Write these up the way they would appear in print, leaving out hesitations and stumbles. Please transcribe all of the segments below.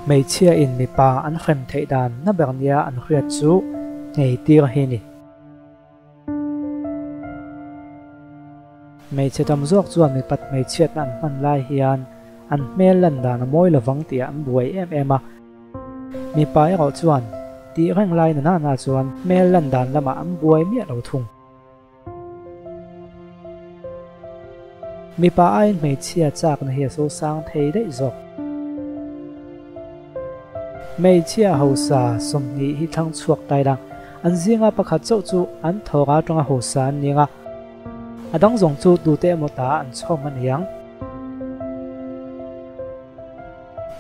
Hmeichhia in mipa an hrem theih dan na ber nia an hriat chu nghei tir hi ni. Hmeichhe tam zawk chuan mipat hmeichhiatna an hman lai hian an hmel lan dan a mawi lovang tih an buai em em a. Mipa erawh chuan tih reng lai na nana chuan hmel lan dan lamah an buai miah lo thung. Mipa aiin hmeichhia chakna hi a sosang thei daih zawk. Hmeichhia hausa 20 hi thlang chhuak tai la, an zinga pakhat chauh chu an thawk atanga hausa an ning a, a dang zawng chu tute emaw ta an chhawm a niang.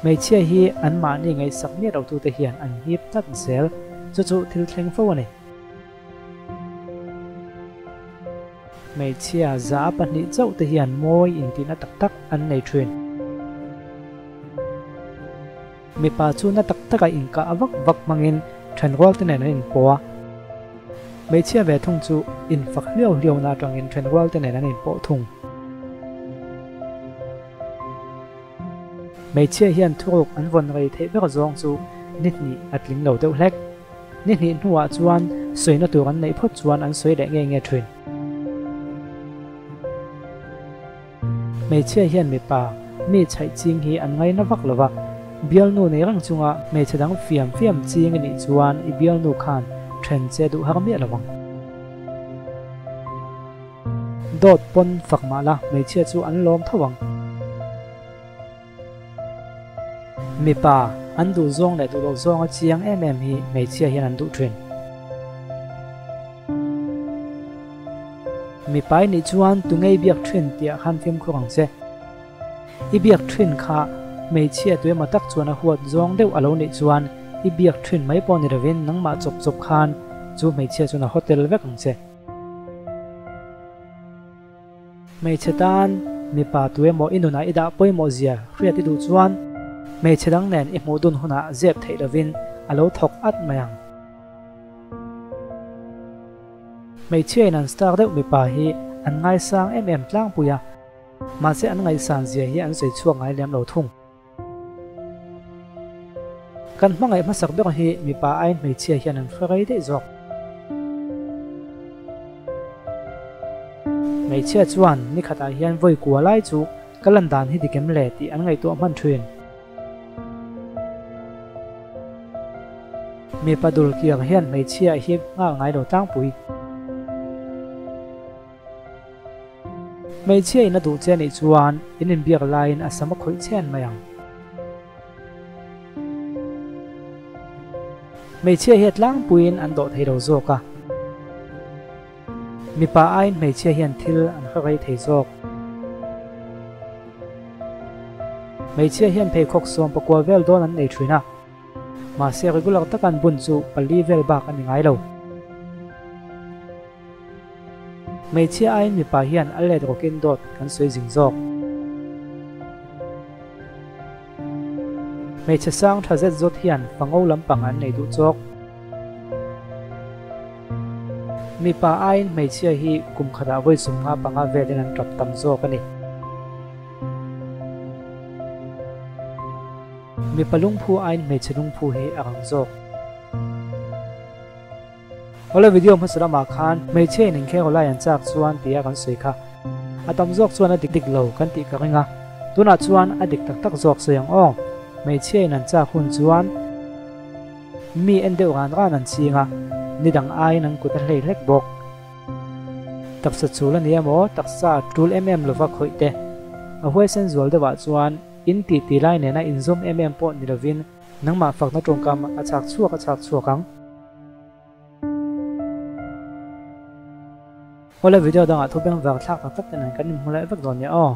Hmeichhia hi anmahni ngaihsak miah lotute hian an hip tlat zel, chu chu thil thleng fo a ni. Hmeichhia 2% chauh te hian mawi intihna tak tak an nei thin. Mipa chu na tak taka inkah vak vak hmangin thenrual te nen an inpawh a. Hmeichhia ve thung chu infak hliau hliauna atangin thenrual te nen an inpawh thung. Hmeichhia hian thuruk an vawn rei theih ber zawng chu ni hnih a tling lo deuh hlek. Ni hnih hnuah chuan sawina tur an neih phawt chuan an sawi leh nge nge thin. Hmeichhia hian mipa mi chhaih ching hi an ngaina vak lo va, bialnu nei reng chunga hmeichhe dang fiam fiam ching i nih chuan i bialnu khan then che duh har miah lo ang. Dawt pawn fak mah la hmeichhia chu an lawm tho ang. Mipa an duh zawng leh duh loh zawng a chiang em em hi hmeichhia hian an duh thin. Mipa i nih chuan tu ngei biak thin tih khan fimkhur ang che. I biak thin kha hmeichhia tu emaw tak chuan a huat zawng deuh a lo nih chuan i biak thin mai pawh ni lovin nangmah chawp chawp khan chu hmeichhia chuan a hotel vek ang che. Hmeichhe tan mipa tu emaw i nunah i dah pawimawh zia hriat i duh chuan hmeichhe dang nen i hmuh dun hunah zep theih lovin a lo thawk at mai ang. Hmeichhia in an star deuh mipa hi an ngaisang em em tlangpui a, mahse an ngaihsan zia hi an sawi chhuak ngai lem lo thung. Kan hmangaih hmasak ber hi mipa aiin hmeichhia hian an hre rei daih zawk. Hmeichhia chuan ni khatah hian vawi kua lai chu ka lan dan hi dik em le tih an ngaihtuah hman thin. Mipa dul kiang hian hmeichhia a hip nghal ngai lo tlangpui. Hmeichhia in a duh che anih chuan in inbiak laiin a sam a khawih chhen mai ang. Hmeichhia hi a tlangpuiin an dawh thei lo zawk a. Mipa aiin hmeichhia hian thil an hre rei thei zawk. Hmeichhia hian pheikhawk 19 vel dawn an nei thin a. Mahse regular taka an bun chu pali vel bak a ni ngai lo. Hmeichhia aiin mipa hian a let rawkin dawt kan sawi zing zawk. Hmeichhe sang tha zet zawt hian fango lampang an nei duh chawk. Mipa aiin hmeichhia hi kum khatah vawi 55 velin an tap tam zawk a ni. Mipa lungphu aiin hmeichhe lungphu hi a rang zawk. Awle video hmasa lamah khan hmeichhia in inkheng awlai an chak chuan tia kan sawi kha. A tam zawk chuan a dik dik lo kan tih ka ring a. Tunah chuan a dik tak tak zawk sawi ang aw. Hmeichhia in an chak hun chuan mi en deuh ran ran an ching a, ni dang aiin an kut a hlei hlek bawk. Taksa chul a ni emaw taksa tul em em lova khawih te. A huaisen zual deuhah chuan in tih tih lai nena inzawm em em pawh ni lovin nangmah fakna tawngkam a chak chhuak a chak chhuak ang. Awle video dangah thu beng vang thlak tak tak te nen kan inhmu leh vek dawn nia aw.